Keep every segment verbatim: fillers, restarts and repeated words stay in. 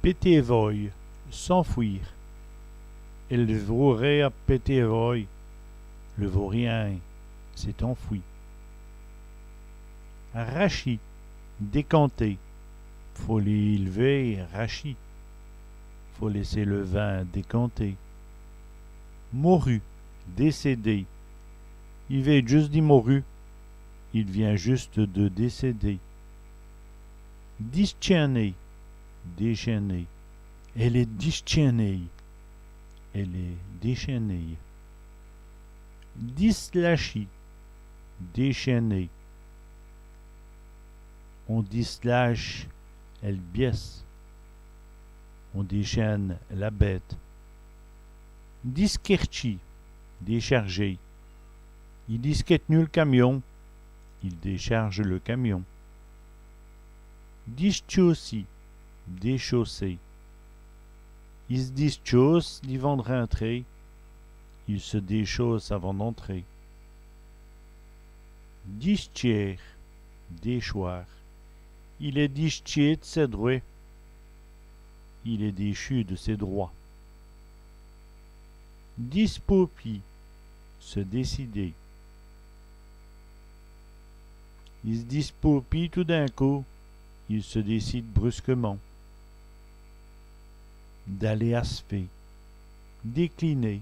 Pèter èvoye, s'enfuir. El vaurien a pèté èvoye. Le vaurien s'est enfui. Rachî, décanter. Faut lèyî l' vin rachî. Faut laisser le vin décanter. Moru, décédé. I vént djusse di moru. Il vient juste de décéder. Dischènî, déchaîné. Èle èst dischènîye. Elle est déchaînée. Dislachî, déchaîner. On dislache èl bièsse. On déchaîne la bête. Diskèrtchî, décharger. I diskètche l' camion. Il décharge le camion. Dischaussî, déchausser. I s' dischausse divant d' rintrer. Il se déchausse avant d'entrer. Dischêr, déchoir. Il èst dischêt d' sès drwèts. Il est déchu de ses droits. Dispôpî, se décider. I s' dispôpîye tout d'in côp. Il se décide brusquement. Daler ach'ver, décliner.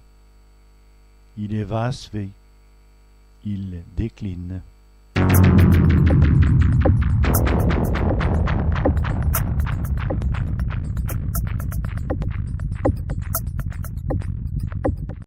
I lès va ach'ver. Il décline.